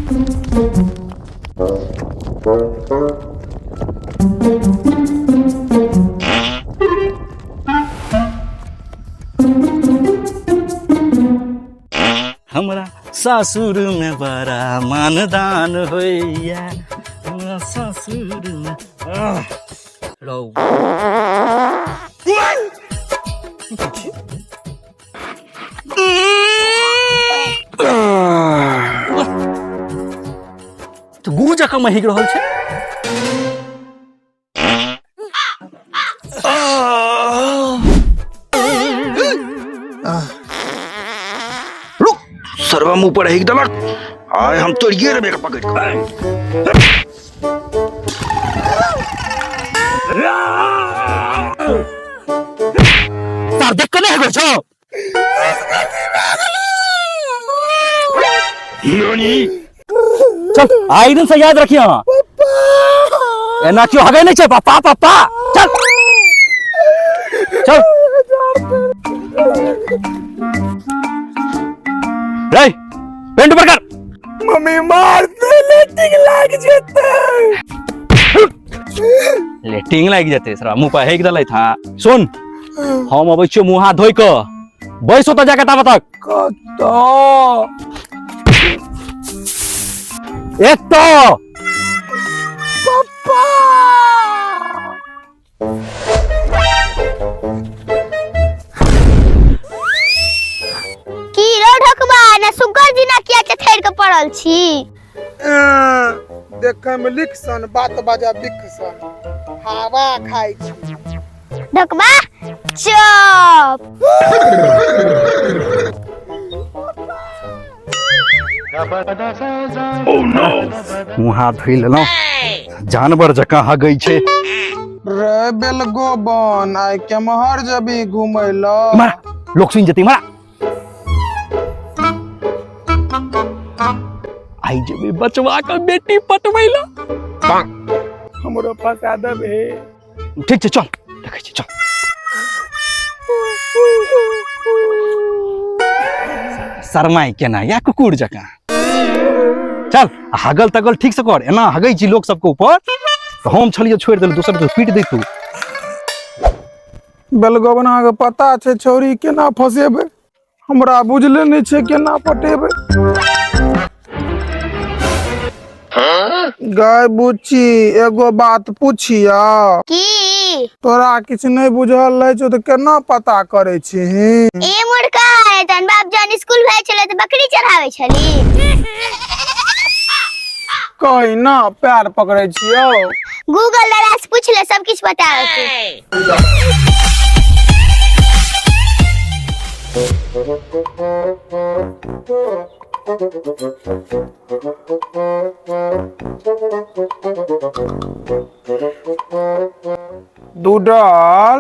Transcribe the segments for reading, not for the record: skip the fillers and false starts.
हमरा सासुर में बड़ा मानदान होइया, हमरा सासुर में। आह, रौ तऽ गुह जकाँ महकि रहल छै। रुक, सरवा मुंह पर हेक देलक। आय हम तोड़िए रे मेरे पकड़ के। तार देख के नहीं हेगो छौ। चल, आइ दिन से याद रखिए, एना क्यों हगे नहीं छे पप्पा पप्पा। चल चल रे, पेंट ऊपर कर। मम्मी मार दे, लेटिंग लाग जेते। लेटिंग लागि जेतै सरा मुंह पर हेक देलै था। सुन, हम अबै छियो मुंह हाथ धोइ कऽ, बैसो तऽ जाके ताबत तक। कतऽ? एतऽ। पप्पा। की रो ढकबा ना सुग्गर जिना किया चथेर के पड़ल छी? देखे में लिख सन, बात बाजा बिख सन, हवा खाइ छी। ढकबा चुप। मुँह हाथ धोइ लेलहुँ, जानवर जकाँ हगै छै। रे बेलगोबन, आइ केम्हर जबी घुमै ल? मारा, लोक सुनि जेतै। मारा, आइ जेबै बचवा के बेटी पटबै ला। हमरो फंसा देबे। ठीक छै, चल देखै छी, चल। शरमाइ केना या कुकुर जकाँ। चल, हगल तगल ठीक से कर। एना हगै छी लोक सबके ऊपर तऽ हम छलियै छोड़ि देलहुँ, दोसर तऽ पीट दैतू। बेलगोबन, अहाँके पता छै छौरी केना फसेबै? हमरा बुझले नहि छै केना पटेबै। गाय बुच्ची, एगो बात पुछिया? की? तोरा किछु नहि बुझल रहै छौ तऽ केना पता करै छिही? ए मुर्खा, तहन बाप जहन स्कूल भेज छलै तऽ बकरी चढ़ाबै छली। कही ना, पैर पकड़ै छियौ। गूगल दादा से पूछ ले, सब किछु बता देतौ। डूडल,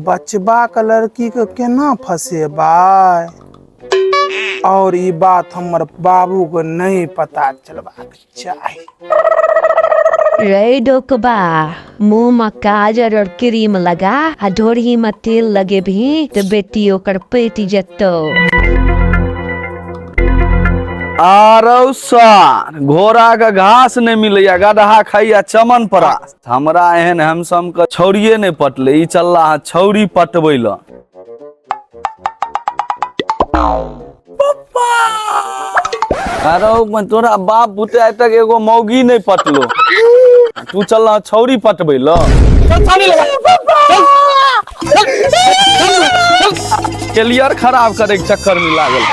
बचबा के लड़की के केना फसेबै? और ई बात हमर बाबू के नहीं पता चलबाक चाही। रे डोकबा, मुँह में काजर और क्रीम लगा आ ढोरही में तेल लगेबही तऽ बेटी ओकर पटि जेतौ। आरौ सार, घोड़ा के घास नहीं मिलैया, गदहा खाइया चमन परास। हमरा एहन हमसम के छौड़िए नहीं पटले, ई चलला हा छौड़ी पटबै ल। अरे मैं तोरा बाप बुते आइ तक एगो मौगी नहीं पटलो, तू चलला छौड़ी पटबै ल। कैरियर खराब करे के चक्कर में लागल।